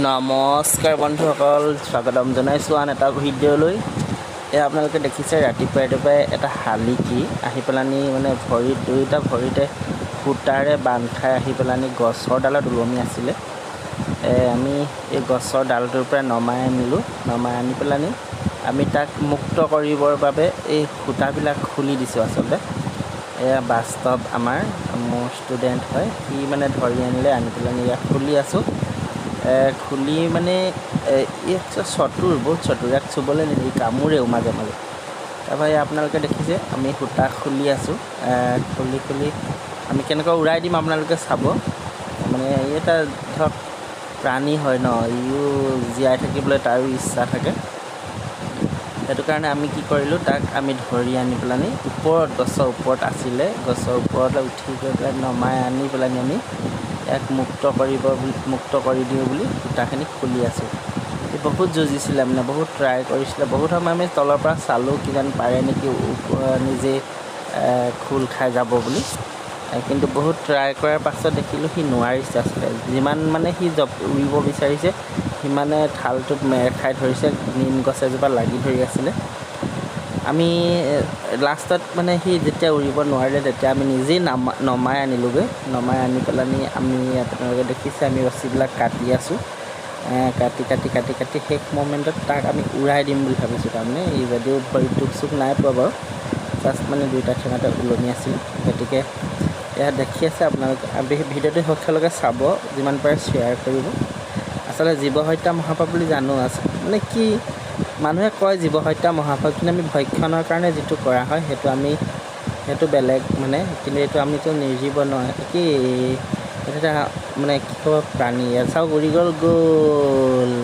নমস্কাৰ বন্ধুসকল, স্বাগতম জনাইছোঁ আন এটা ভিডিঅ'লৈ। এয়া আপোনালোকে দেখিছে, ৰাতিপুৱাই ৰাতিপুৱাই এটা শালিকী আহি পেলানি মানে ভৰিত, দুয়োটা ভৰিতে সূতাৰে বান্ধ খাই আহি পেলানি গছৰ ডালত ওলমি আছিলে। আমি এই গছৰ ডালটোৰ পৰা নমাই আনিলোঁ। নমাই আনি পেলানি আমি তাক মুক্ত কৰিবৰ বাবে এই সূতাবিলাক খুলি দিছোঁ। আচলতে এয়া বাস্তৱ, আমাৰ মোৰ ষ্টুডেণ্ট হয়, সি মানে ধৰি আনিলে। আনি পেলানি ইয়াক খুলি আছোঁ। খুলি মানে ই চতুৰ, বহুত চতুৰ। ইয়াক চুবলৈ নিদিয়ে, কামোৰেও মাজে মাজে। তাৰপৰা এই আপোনালোকে দেখিছে, আমি সূতা খুলি আছোঁ। খুলি খুলি আমি কেনেকুৱা উৰাই দিম আপোনালোকে চাব। মানে ই এটা ধৰক প্ৰাণী হয় ন, ইও জীয়াই থাকিবলৈ তাৰো ইচ্ছা থাকে। সেইটো কাৰণে আমি কি কৰিলোঁ, তাক আমি ধৰি আনি পেলানি ওপৰত, গছৰ ওপৰত আছিলে, গছৰ ওপৰলৈ উঠি গৈ পেলাই নমাই আনি পেলানি আমি ইয়াক মুক্ত কৰিব বুলি, মুক্ত কৰি দিওঁ বুলি সূতাখিনি খুলি আছোঁ। সি বহুত যুঁজিছিলে, মানে বহুত ট্ৰাই কৰিছিলে। বহুত সময় আমি তলৰ পৰা চালোঁ, কিজানি পাৰে নেকি নিজে খোল খাই যাব বুলি। কিন্তু বহুত ট্ৰাই কৰাৰ পাছত দেখিলোঁ সি নোৱাৰিছে। আচলতে যিমান মানে সি জপ উৰিব বিচাৰিছে, সিমানে ঠালটোত মেৰ খাই ধৰিছে, নিম গছ এজোপা লাগি ধৰি আছিলে। আমি লাষ্টত মানে সি যেতিয়া উৰিব নোৱাৰিলে, তেতিয়া আমি নিজেই নমাই আনিলোঁগৈ। নমাই আনি পেলানি আমি, আপোনালোকে দেখিছে, আমি ৰছীবিলাক কাটি আছোঁ। কাটি কাটি কাটি কাটি শেষ মমেণ্টত তাক আমি উৰাই দিম বুলি ভাবিছোঁ। তাৰমানে ই যদিও ভৰিত দুখ চুখ নাই পোৱা বাৰু, জাষ্ট মানে দুয়োটা ঠেঙতে ওলমি আছিল। গতিকে এয়া দেখি আছে আপোনালোকে, ভিডিঅ'টো শেষলৈকে চাব, যিমান পাৰে শ্বেয়াৰ কৰিব। আচলতে জীৱ হত্যা মহাপাপ বুলি জানো আছে, মানে কি মানুহে কয় জীৱ হত্যা মহাপাপ, কিন্তু আমি ভক্ষণৰ কাৰণে যিটো কৰা হয় সেইটো আমি সেইটো বেলেগ মানে। কিন্তু এইটো আমিতো নিৰ্জীৱ নহয় কি, এইটো এটা মানে কি ক'ব প্ৰাণী। চাওক, উৰি গ'ল গ'ল।